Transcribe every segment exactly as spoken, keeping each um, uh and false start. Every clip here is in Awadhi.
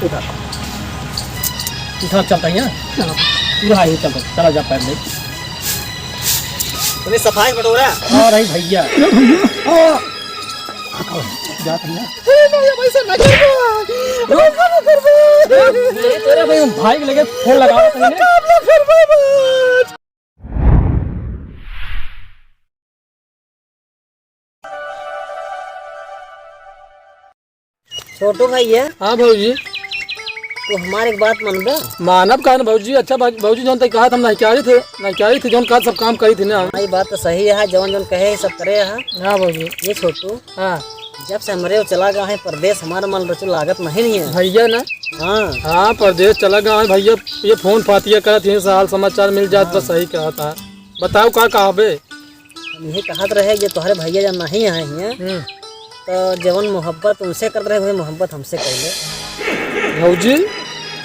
उठा, उठा, चलता है यहाँ। चलो, पूरा हाईवे चलता, चला जा पैर ले। तनी सफाई बटोरा। हाँ, रही भैया। जा भैया। अरे भैया, वैसे ना करबो। वैसे ना करबो। अरे तेरे भाई, हम भाई के लगे फोन लगावा था मैंने। छोटू भैया। हाँ भौजी। तू हमार एक बात मानबा? मानब काहे न भौजी, अच्छा भौ-, भौजी जौन तै कहा था हम नहीं करी थे, नहीं करी थे, जौन कहा सब काम करी थे ना हम। हाँ, ये बात तो सही है, जौन जौन कहे सब करे है। हाँ भौजी। ये छोटू। हाँ। जब से हमरे वो चला गया है परदेस, हमारा मन रचो लागत नहीं, नहीं है। भैया ना। हाँ। हाँ, परदेस चला गया है भैया, ये फोन फातिया करत ही, हाल समाचार मिल जात, हाँ। बस सही कहा था। बताओ का कहबे? हम यही कहत रहे जे तोहरे भैया जब नहीं आए हैं, हम्म। तो जवन मोहब्बत उनसे करत रहे, वही मोहब्बत हमसे कर ले। भौजी,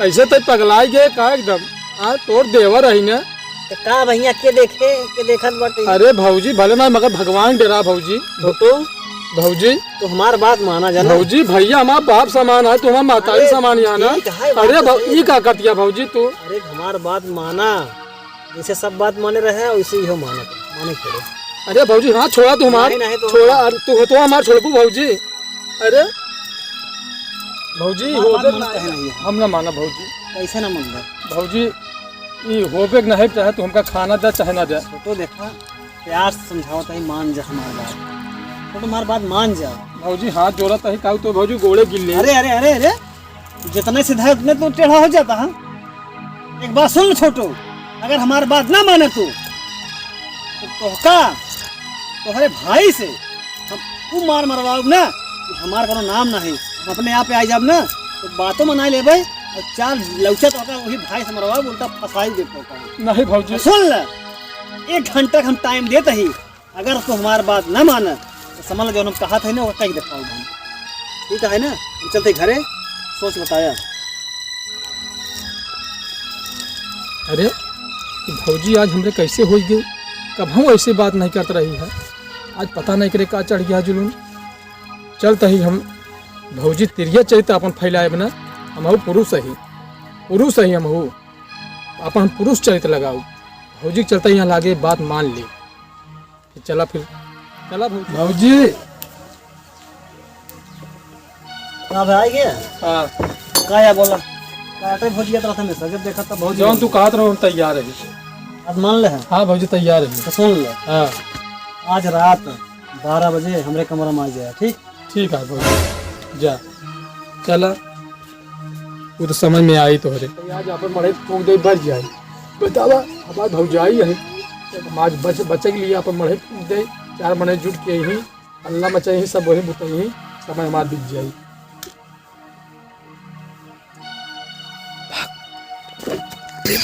ऐसे तो पगलाई गए का एकदम? हाँ, तोर देवर रही ना। तो का भैया के देखे, के देखत बाटे? अरे भौजी, भले ना मगर भगवान डरा भौजी। छोटू, भौजी। तू हमार बात माना जाना। भौजी, भैया हमार बाप समान है, तू हमार माताई अरे, समान यहाँ ना। ठीक है, बात अरे तो भौ-, सही ई है। का कटिया भौजी तू? अरे हमार बात माना। जैसे सब बात माने रहे, वैसे इहो माने, माने के पड़े। अरे भौजी, हाँ, छोड़ा तू हमार, नहीं, नहीं, तो छोड़ा, अरे तू, तू हमार छोड़बू भौजी। अरे भौजी, हमार बात होबे मानता है नहीं है। हम ना माना भौजी। कैसे ना मानबा? भौजी, ई होबे के नहीं चाहे, तू हमका खाना दे चाहे ना दे। छोटू देखा, प्यार से समझावत है, मान जा हमार बात। छोटू, हमार बात मान जा। भौजी, हाथ जोड़त है, काऊ तो भौजी गोड़े गिर ले। अरे, अरे, अरे, अरे, जितना सीधा है, उतने तू टेढ़ा हो जाता है। एक बात सुन छोटू, अगर हमार बात ना माने तू, तो तोहका, तोहरे भाई से हम ऊ मार मरवाउब ना कि हमार कोनो नाम ना है। हम अपने आप पे आ जाब ना, तो बातों मनाई लेबे और चार लौचा तोहका वही भाई से मरवाउब, उल्टा फंसाई देब तोहका। नहीं भौजी। सुन ले, एक घंटा का हम टाइम देत ही, अगर तू हमार बात ना माने, तो समझ लो, जौन हम कहत है ना, वो कह देता हूँ हम। ठीक है ना, हम चलते घरे, सोच बताया। अरे, ई भौजी आज हमरे कैसे होई गई? कबहूँ ऐसे बात नहीं करत रही है, आज पता नहीं करे का चढ़ गया जुलून। चलत ही हम भौजी तिरिया चरित्र अपन फैलाएब ना, हमहू पुरुष ही, पुरुष ही हमहू, अपन पुरुष चरित्र लगाऊ। भौजी के चलते यहाँ लागे बात मान ली। चला फिर, चला भौजी। भौजी। हाँ भाई, आ गया? हाँ। का या बोला? काटे भौजी, इतना था मैं सजब देखा था भौजी। जौन तू कहत रहो, हम तैयार है। आज मान ले है? हाँ भौजी, तैयार है। तो सुन ले। हाँ। आज रात बारह बजे हमरे कमरा में आ जाए, ठीक? ठीक है भौजी, जा, चला। वो तो समझ में आई तोहरे। आज अपन मड़ई फूंक दे, बच जाई। बतावा, हमार भौजाई है, हम आज बच, बचे के लिए अपन मड़ई फूंक दे, चार मने जुट के ही हल्ला मचाई, सब वही बुताई, समय हमार बीत जाई।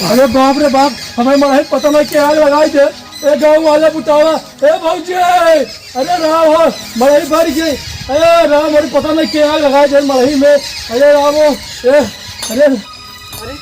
अरे बाप रे बाप, हमें मड़ई पता नहीं के आग लगाई दे। ए गाँव वाले बुतावा, ए भौजी, अरे राम हो, मड़ई भर गई। अरे राम, अरे पता नहीं के आग लगाई दे मड़ई में। अरे राम हो, ए, अरे, अरे,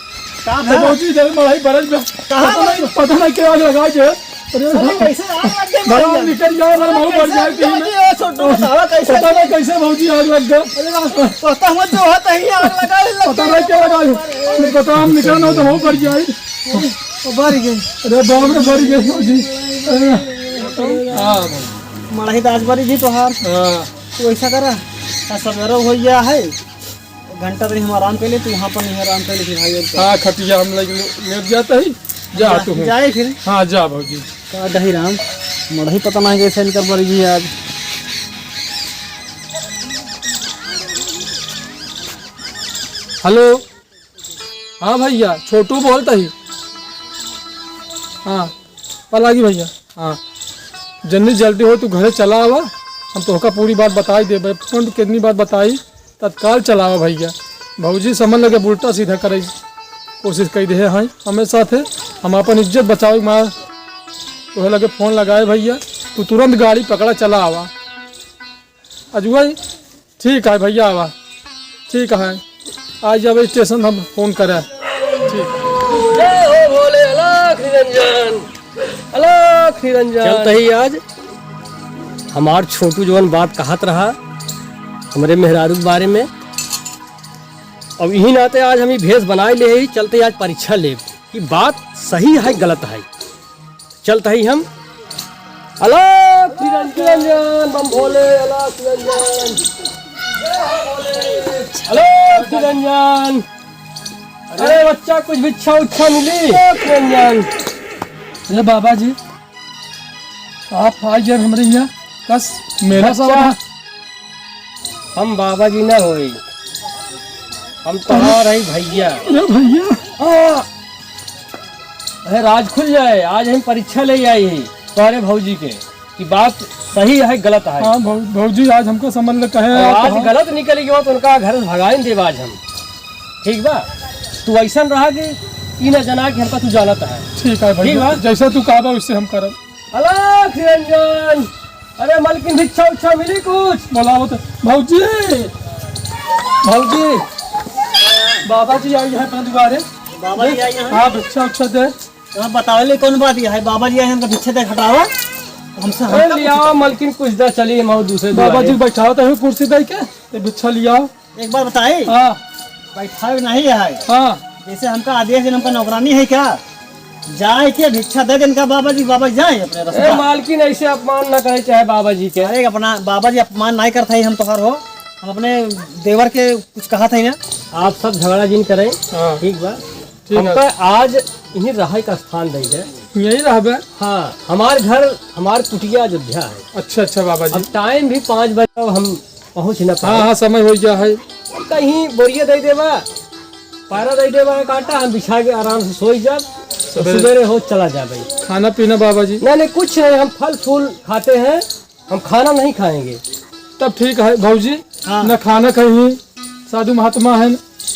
का ए भा? भौजी, इधर मड़ई भरल में। कहाँ पता नहीं, पता नहीं के आग लगाई दे। अरे अरे, कैसे आग लग गई बाबा, मड़ई में? निकल जाओ, अरे, मड़ई मर जाए, कैसे आग लग गई? ए, छोटू, बतावा, कैसे? पता नहीं कैसे भौजी आग लग गया। अरे, रास्ता, रास्ता मत जो है, तहीं आग लगा ले, पता नहीं क्या लगा ले। अरे, पता हम निकल ना तो मड़ई मर जाए। ओ, मर गए। अरे, बाप रे, मर गए भौजी। अरे, हाँ। मड़ई तो आज मरी जी तोहार। हाँ। तू ऐसा करा, आ सवेरे हो गया है, घंटा तनी हम आराम कर ले, तू वहाँ पर नहीं आराम कर ले, फिर भाई और हाँ, खटिया हम ले, ले, ले जाता ही। जा जा, तू। जाए फिर। हाँ, जा भौजी। का दही राम, मड़ई पता नहीं कैसे इनकर मर गई आज। हेलो, हाँ भैया, छोटू बोलता ही। हाँ, पलागी भैया। हाँ, जन्नी जल्दी हो, तू घरे चला आवा, हम तोहका पूरी बात बताई देबे। फोन कितनी बार बताई, तत्काल चलावा भैया। भौजी समझ लगे उल्टा सीधा करे कोशिश कई देहे हैं हमें साथे। हम अपन इज्जत बचावे के मारे तोहे लगे फोन लगाए भैया, तू तुरंत गाड़ी पकड़ा चला आवा। अजुआ जी, ठीक है भैया, आवा। ठीक है, आ जावे स्टेशन, हम फोन करे। ठीक। जय हो भोले, अलख निरंजन, अलख निरंजन। चलत ही आज हमार छोटू जवन बात कहत रहा हमरे मेहरारू के बारे में, अब इही नाते आज हम ई भेष बनाए ले ही, चलते आज परीक्षा लेब कि बात सही है गलत है। चलत ही हम। अलख निरंजन, बम भोले, अलख निरंजन, अलख निरंजन। अरे बच्चा, कुछ भिक्षा उच्छा मिली? अलख निरंजन। अरे बाबा जी, आप आई यार हमरे यहाँ, बस मेला सा बच्चा, बा। हम बाबा जी ना होई, हम तोहार है भैया। अरे भैया। हाँ। अरे राज खुल जाए, आज हम परीक्षा ले आई ही तोहरे भौजी के कि बात सही है गलत है। हाँ भौ-, भौजी आज हमको समझ ले कहे और आप आज तो गलत निकल गयो तो उनका घर से भगाइन देब आज हम। ठीक बा, तू ऐसन रहा कि ई ना जना कि हमका तू जानत है। ठीक है भैया, ठीक बा? जैसा तू कहबा वैसे हम करब। अलख निरंजन, अरे मलकिन, भिक्षा उच्छा मिली कुछ? बोलाओ तो। भौजी, भौजी, बाबा जी आई है अपने दुआरे। बाबा जी आई हैं? हाँ, भिक्षा उच्छा दे। तो बतावे ले कौन बात है? बाबा जी आई हैं, हमका भिक्षा दे, हटावा। हमसे, अरे हमका लियाओ मलकिन, कुछ दा, चली हम और दूसरे बाबा दुआरे। जी बैठाओ तो कुर्सी दे के, ये भिक्षा लियाओ। एक बात बताई? हाँ। बैठावे नहीं है। हाँ। जैसे हमका आदेश देन, हमका नौकरानी है क्या? जाए के भिक्षा दे देन का बाबा जी, बाबा जी जाए अपने ए, रास्ता। मालकिन, ऐसे अपमान ना करे चाहे बाबा जी के। अरे अपना बाबा जी अपमान नहीं करत है, हम तोहर हो, हम अपने देवर के कुछ कहत है ना। आप सब झगड़ा जिन करें। हाँ। ठीक बा। ठीक है। हमका आज इही रहे का स्थान दे दे। यही रहबे। हाँ, हमार घर, हमार कुटिया अयोध्या है। अच्छा, अच्छा बाबा जी। अब टाइम भी पाँच बजे, अब हम पहुँच ना पाए। हाँ, हाँ, समय हो गया है। कहीं बोरिया दे देबा, पारा दे देबा, एक आटा, हम बिछा के आराम से सोई जाब, सवेरे। सवेरे हो चला जाबे। खाना पीना बाबा जी? नहीं, नहीं, कुछ नहीं, हम फल फूल खाते हैं, हम खाना नहीं खाएंगे। तब ठीक है भौजी, हाँ। न खाना कहीं साधु महात्मा है,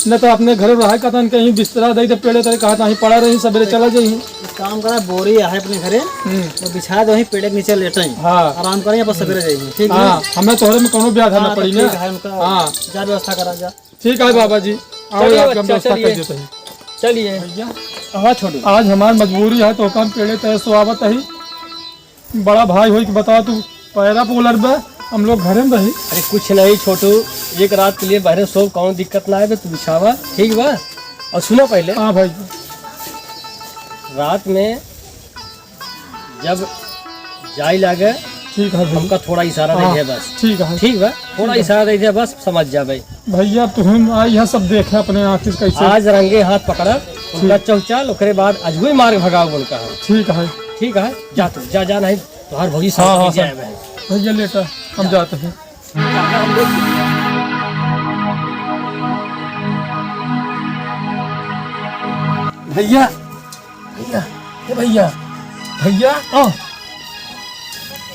न तो अपने घर रहा कहतन, कहीं बिस्तरा दे दे पेड़े तरे, कहत ही पड़ा रही, सवेरे चला जाई। एक काम करा, बोरी है अपने घरे, हम्म। तो बिछा दो ही पेड़े के नीचे लेटे ही। हाँ। आराम करें, अपन सवेरे जाइए, ठीक है? हाँ, हमें तोहरे में कोनो ब्याधा हाँ, ना तो पड़ी ना। ठीक है, उनका हाँ। जा व्यवस्था करा जा। ठीक है बाबा जी, आओ, चलिए आपका हम बच्चा, व्यवस्था कर चलिए। देते हैं। चलिए। भैया, कहाँ छोड़ू? आज हमार मजबूरी है, तो हम पेड़े तरे सोआवत ही। बड़ा भाई होई के बताओ तू, पैरा पे उलट बे, हम लोग घरे में रही। अरे कुछ नहीं छोटू, एक रात के लिए बहरे सो, कौन दिक्कत ना है बे, तू बिछावा, ठीक बा? और सुनो पहले। हाँ भाई। रात में जब जाई लागे, ठीक है भाई। हमका थोड़ा इशारा दे हाँ, दे बस। ठीक है। ठीक बा, थोड़ा ठीक है। इशारा दे दे बस, समझ जा भाई। भैया, तुहन आई है सब देखे अपने आँख से कैसे। आज रंगे हाथ पकड़ब, उनका ठीक। चौचाल, ओकरे बाद अजुए मार भगाओ उनका हम। ठीक है। ठीक है, जा तू, जा, जा, नहीं, तोहार भौजी हाँ, हाँ, समझ जाए सर। भाई। भैया, लेटा, हम जा। जाते हैं। भैया, भैया, ए भैया, भैया, आओ।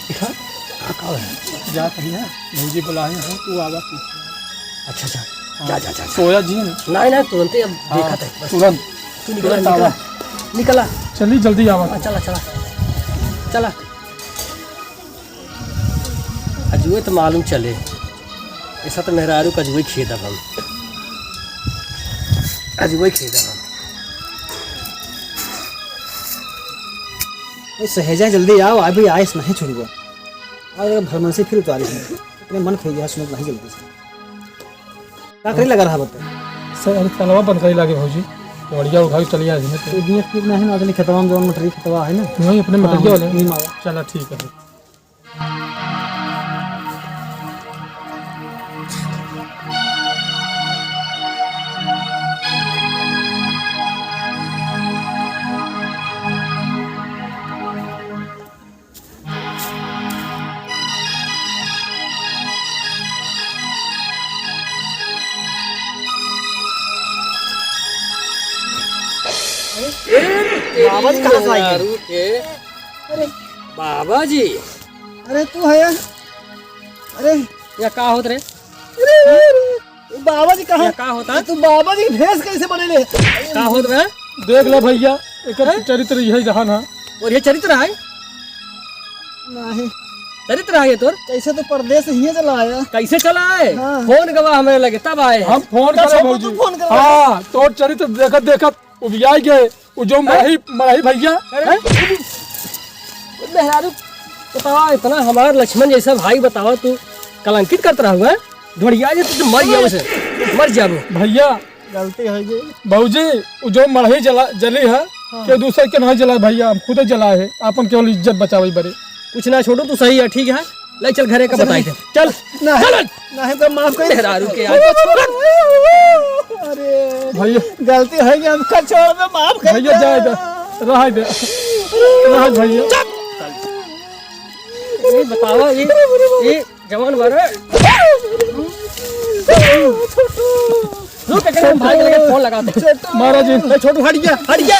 देखा, का, का है? जा भैया, भौजी बुलाए हैं, तू आवा पीछे। अच्छा, अच्छा, हाँ। जा, जा, जा, जा। सोया जी ने? नहीं, नहीं, तुरंत ही अब हाँ, देखा था, बस। तुरंत। तू निकला, तुरंत निकला, आवा। निकला। चली, जल्दी आवा। हाँ, चला, चला। चला। अजुए तो मालूम चले, ऐसा तो मेहरारू का अजुए खेदब हम, अजुए खेदब हम। ए, सहेजा, जल्दी आओ, अभी आइस नहीं छुड़ुआ। और अगर भरमन से फिर उतारी है, अपने मन खोई गया, सुनत नहीं जल्दी से। का करे लगा रहा बता? सर, अरे तलवा बंद करे लागे भौजी, बढ़िया उठाई चली आ रही है तो। ये बिया कितना है ना, अगले खेतवा में जौन मटरी खेतवा है ना। वही अपने हाँ, मटरिया वाले। वही मावा। चला ठीक है। बाबा जी कहाँ से आई है? मेहरारू के अरे बाबा जी। अरे तू है? अरे या का होत रे? अरे, अरे, अरे, बाबा जी कहाँ? या का होता? ये तू बाबा जी भेष कैसे बने ले? का होत रे? देख ले भैया, एकर हैं? चरित्र यही रहा ना। और ये चरित्र है? नहीं। चरित्र है ये तोर? कैसे तो परदेस हिये चला आया। कैसे चला आए? हाँ। फोन गवा हमरे लगे, तब आए। हम फोन तब करे सब भौजी। तू फोन करवा। हाँ, तोर चरित्र देखत देखत उबियाई गए। वो जो हैं? मरही, मरही भैया। अरे, हैं? मेहरारू, बतावा, इतना हमार लक्ष्मण जैसा भाई, बतावा, तू कलंकित करत रहा हुआ, हैं? ढोढ़िया जे तू मर जाओ से, मर जाबो। भैया, गलती होइ गई। भौजी, उ जो मड़ही जला, जली है, हाँ। केहू दूसर के नाहीं जलाए भइया, हम खुदे जलाए है, आपन केवल इज्जत बचावे बरे। कुछ ना छोटू, तू सही है, ठीक है, ले चल घरे का बताई दे। चल, नाहीं, चल। नाहीं तो माफ कर दे। मेहरारू के यार। अरे, भइया। गलती होइ गई, हमका छोड़ दे, माफ कर भइया, दे। जाए दे, रहा दे, रहा भइया। चुप। ये बतावा, ये, ये जवान बारे। रुक, एक मिनट, भाई के लगे फोन लगा दे। महाराज जी। ए, छोटू, हट गया, हट गया,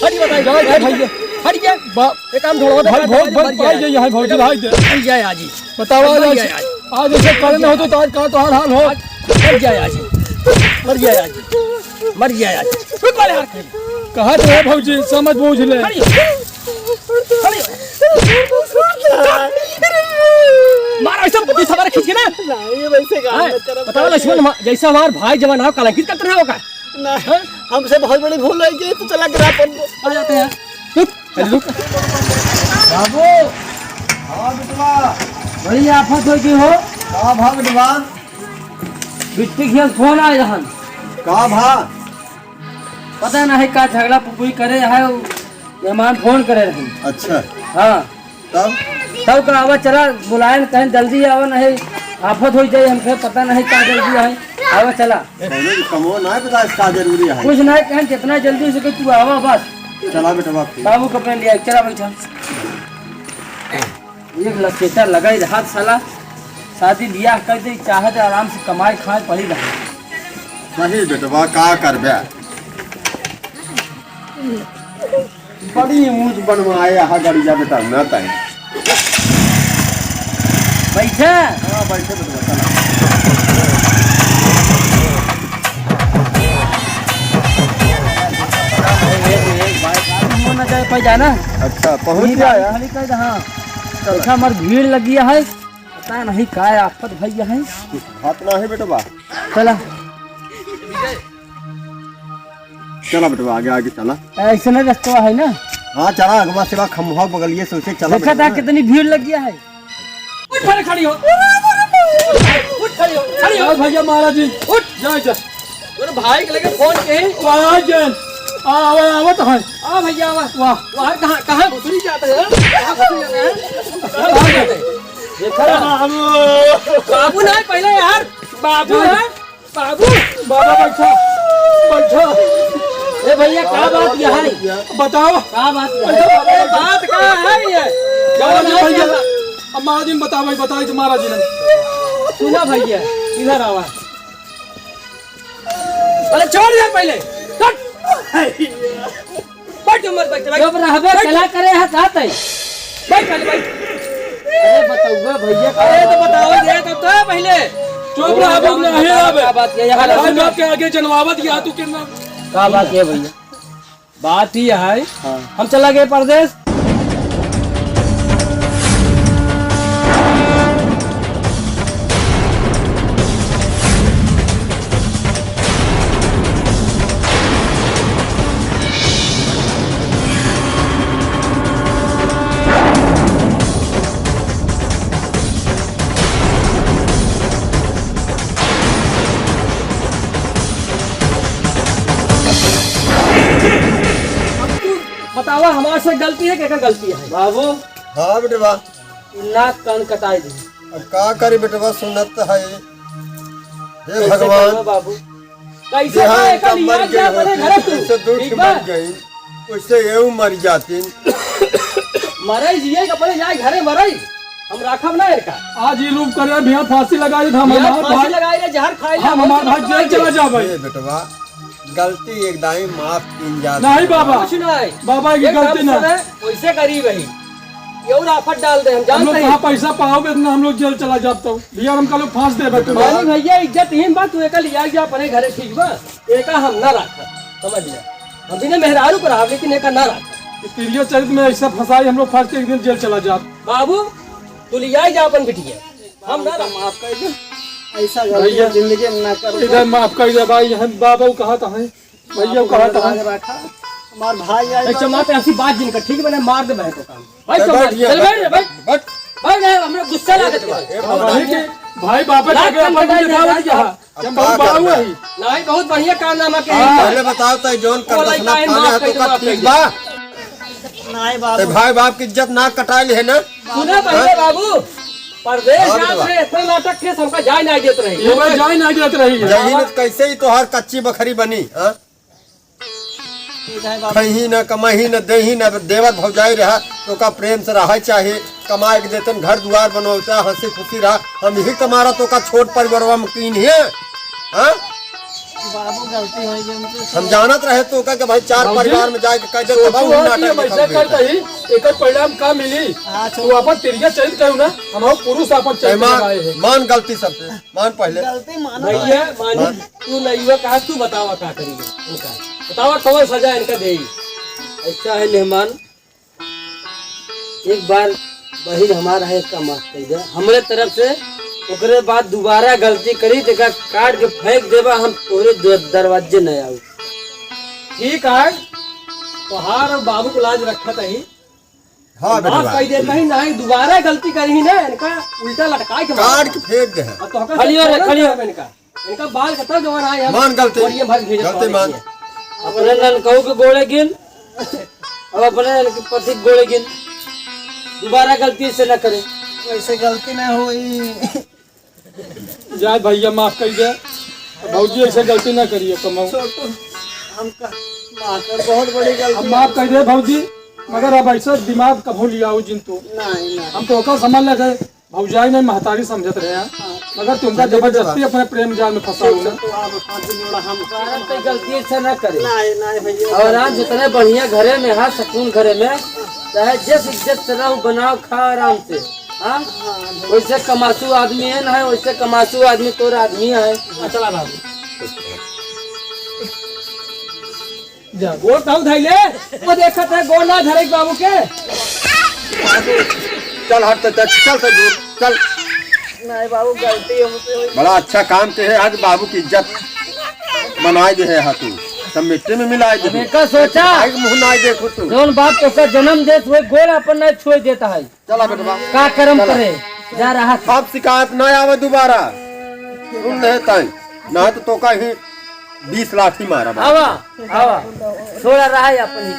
हट गया, बताइए, जाओ, हट जाओ, गया, भैया। हट गया। बा-, एक काम ढोलवा दे, भाई, भाई, भौजी, मर भाई, जाए। ये यहाँ भौजी, भाई दे। मर जाए आज ही। बताओ, मर आज, जाए आज। आज ऐसे करे ना हो तो आज का तो हाल, हाल हो। आज मर जाए आज ही। मर जाए आज ही। मर जाए आज ही। रुक, वाले हाथ। कहा तो है भौजी, समझ बूझ ले। खड़ी हो। खड़ी हो। मारो ऐसा, बीस हमारे खींच के ना। नहीं, वैसे काम हैं? मत करो। बताओ लक्ष्मण, मा-, जैसा हमार भाई जवान हो, कलंकित करते रहे हो का? ना, हैं? हमसे बहुत बड़ी भूल होइ गई, तू चला ग्राम पंचायत। आ जाते हैं। रुक, रुक। बाबू। हाँ बेटवा। बड़ी आफत होइ गई हो। का भा बेटवा? बिट्टी के फोन आए रहन। का भा? पता नहीं का झगड़ा पुपुई करे है, उ मेहमान फोन करे रहे। अच्छा। हाँ। तब? तब का आवा चला, बुलाए न कहें जल्दी आवा, नहीं आफत होइ जाए, हमके पता नहीं का जल्दी आए, आवा चला। कौनो भी कमो ना है, पता है का जरूरी है। कुछ नहीं कहें, जितना जल्दी हो सके तू आवा बस। चला बेटा बाप। बाबू कपड़े लिया, चला बैठा। एक लपेटा लगाई रहा साला, शादी बियाह कर दे, चाहे तो आराम से कमाए खाए पड़ी रहे। सही बेटवा, का करबे? बड़ी ऊंच बनवाए हा गड़िया बेटा, ना ताई। बैठे। हाँ, बैठे बेटवा, चला। एक, एक, एक बार, ना जाए पाई जाना। अच्छा, पहुँच गया यार। खाली कर दे, हाँ। चलो। देखा, हमार भीड़ लगी है, पता नहीं का आफत भैया है। कुछ बात ना है बेटवा। चला। चला बेटवा, आगे, आगे चला। ऐसे नहीं रस्तवा है ना? हाँ, चला, अगवा सेवा खम्भा बगलिए से उसे चला देखा था बेटवा। कितनी भीड़ लगी है। उठ, खड़ी, खड़ी हो। उठ, खड़ी हो, खड़ी हो। आओ भैया महाराज जी। उठ। जा, जा। तोरे भाई के लगे फोन के। वाह, जन। आ, आवा, आवा तो है। आ भैया, आवा। वाह। बाहर कहाँ, कहाँ घुसरी जाते हैं? कहाँ घुसरी जाते हैं? कहाँ घुसरी जाते हैं? देखा ना? बाबू ना, पहले यार। बाबू ना। बाबू। बाबा बैठा, बैठा। ए भैया, का बात यह है? बताओ। का बात यह है? अरे बाबा, ए, बात का है ये? जाओ ना भैया। भैया। अब महाराज जी ने बताओ, भाई, बताओ तुम्हारा जी ने। सुना भैया, इधर आवा। अरे छोड़ यार पहले। हट। बैठ उमर, बैठ, बैठ। चुप रहबे, बैठ। चला करे है का तै? बैठ पहले, बैठ। अरे बतौबे भैया, अरे तो बताओ दे तो, तो पहले। चुप रह, अब नहीं आवे। का बात है? अरे भाई बाप के आगे जनवावत गया तू कितना। का बात है भैया? बात ही है, हाँ। हम चला गए परदेस। अब तू बतावा, हमार से गलती है, केकर गलती है? बाबू। हाँ बेटवा। नाक कान कटाई दी। अब का करी बेटवा, सुनत है। हे कैसे भगवान। करबा बाबू? कैसे यहाँ का इनका एका मर लिया गया गया अपने होती, घर तू? जैसे दूर ठीक से बा? मर गई, वैसे ये मर जाती। मरई जिए के अपने जाए घरे मरई, हम राखब ना इनका। आज ये रूप करे भैया, फांसी लगाई था, हम भैया, हमार फांसी भाई, लगाई रे, जहर खाई ले, हम हमार भाई जेल चला जा भाई। ए बेटवा, गलती एक दाई माफ कीन जात नहीं है। बाबा, कुछ नहीं। बाबा की एक गलती काम ना। करे, वैसे करी भाई, ये और आफत डाल दे, हम हम जानते लोग हैं। कहाँ पैसा पाओगे इतना, हम लोग जेल चला जाता हूँ भैया, हम कल फांस दे बैठे। मानी भैया, इज्जत हीन बा, तू एका लिया जा अपने घरे, ठीक बा? एका हम ना राखब, समझ ले। हम बिना मेहरारू पर रहब, लेकिन एका ना राखब। ये तिरिया चरित में ऐसा फंसाई, हम लोग फंस के एक दिन जेल चला जाब। बाबू, तू लिया जा अपन बिटिया, हम ना राखब। माफ कर दे, ऐसा गलती भैया, जिंदगी में ना करो। इधर माफ कर दे भाई, हम बाबू कहा था है, भैया बाबू कहा था है। राखा, हमार भाई आए ए, बाबू। चमाते ऐसी बात जिनका ठीक बने मार दे भाई को काम। भाई, ए, चल, बैठ, चल, ये बैठ, बैठ, बैठ। बैठ। बैठ, बैठ, हमरा गुस्सा लागत बा। ए, बैठ। भाई बापे लाख के अपन कम बताई दे, दिखावत लाख क्या? कम। हम बहुत बड़ा हुआ ही। नहीं, बहुत बढ़िया कारनामा के हाँ। है। पहले बताओ तो जौन वो लड़का करदसना है, पाने माफ है कर तो दो, का माफ ठीक कर बा? दो। नहीं ते बाबू। भाई बाप की इज्जत ना कटाइल है ना? सुना पहले हाँ? बाबू, परदेश हाँ, जात बेटवा। रहे, इतना नाटक के हमका जाए नहीं देत रही। ये बात जाए नहीं देत रही है। जमीन कैसे ही तोहार कच्ची बखरी बनी, हाँ? ठीक है बाबू। खइही न, कमही न, देही न, देवत भौजाई रहा, तो का प्रेम से रहा चाहे, कमाए के देतन, घर दुआर बनवता, हंसी खुशी रहा, हम यही कमारा तो का छोट परिवारवा में कीन है, हाँ? बाबू गलती हो गई हमसे। हम जानत रहे तो का कि भाई चार भौजी, परिवार में जाए के कह दे, सोचो तब हम है कि नाटक हम ऐसे दिखाओगे। करता ही, एकर परिणाम का मिली? हाँ, तू अपन तिरिया चरित करू ना, हम पुरुष अपन चरित मान, निभाए हैं। मान गलती सबसे, मान पहले। गलती मानो भैया, भाई। मानी, मान। तू नहीं हुआ कहा, तू बतावा का करेंगे इनका, बतावा कौन सजा इनका देई। ऐसा है मेहमान, एक बार बहिन हमार है, इसका माफ कर दे हमरे तरफ से, ओकरे बाद दोबारा गलती करी तो एका काट के फेंक देबा, हम तोरे द-, दरवाजे न आऊ। ठीक है, तोहार और बाबू को लाज रखत ही। हाँ, माफ बेटवा। कर देता ही, नहीं दोबारा गलती करी ही ना, इनका उल्टा लटकाए के मार। काट के फेंक दे। अब तो हका खलियो रे, छोड़ो खलियो। ना इनका। इनका बाल कतर जवान आए हम मान गलती। बोरिया भर भेजे गलती पानी मान। के। अपने ननकऊ के गोड़े गिन, अब अपने पति के गोड़े गिन, दोबारा गलती से न करे। वैसे गलती ना हुई। जाए भैया, माफ कर दे। भौजी ऐसे गलती ना करिए, कमाओ। छोटू, हमका माफ कर, बहुत बड़ी गलती। अब माफ कर दे भौजी, मगर अब ऐसा दिमाग कभू लियाओ जिन तू। नहीं, नहीं। हम तो ओकर समझ लगे, भौजाई नहीं महतारी समझत रहे हैं। हाँ। मगर तुमका जबरदस्ती अपने प्रेम जाल में फंसाओ ना। तो आप हाथ जोड़ा हम कारण तो गलती से ना करे। नहीं, नहीं भैया। और आज जितने बढ़िया घरे में है, सुकून घरे में, चाहे जिस इज्जत से रहो, बनाओ, खाओ आराम से। हाँ? हाँ, वैसे कमासू आदमी है ना, वैसे कमासू आदमी तोर आदमी है। हाँ, चला बाबू। जा, गोड़ ताऊ धइले, वो देखत है, गोड़ ना धरे बाबू के। चल हट, चल, चल, चल, चल, चल। नहीं बाबू, गलती हमसे हुई। बड़ा अच्छा काम के है, आज बाबू की इज्जत बनाए दे है, हाँ तू सब मिट्टी में मिलाए दे। अब एका सोचा, भाई के मुंह ना देखो तू। जौन बाप तोका जन्म देत हुए, गोड़ अपन ना छुए देता है। चला बेटवा। का कर्म चला। करे जा रहा था। अब शिकायत ना आवे दोबारा। सुन ले ताई, ना तो तोका ही बीस लाठी मारा बा। आवा, आवा। थोड़ा रहा है अपन ही।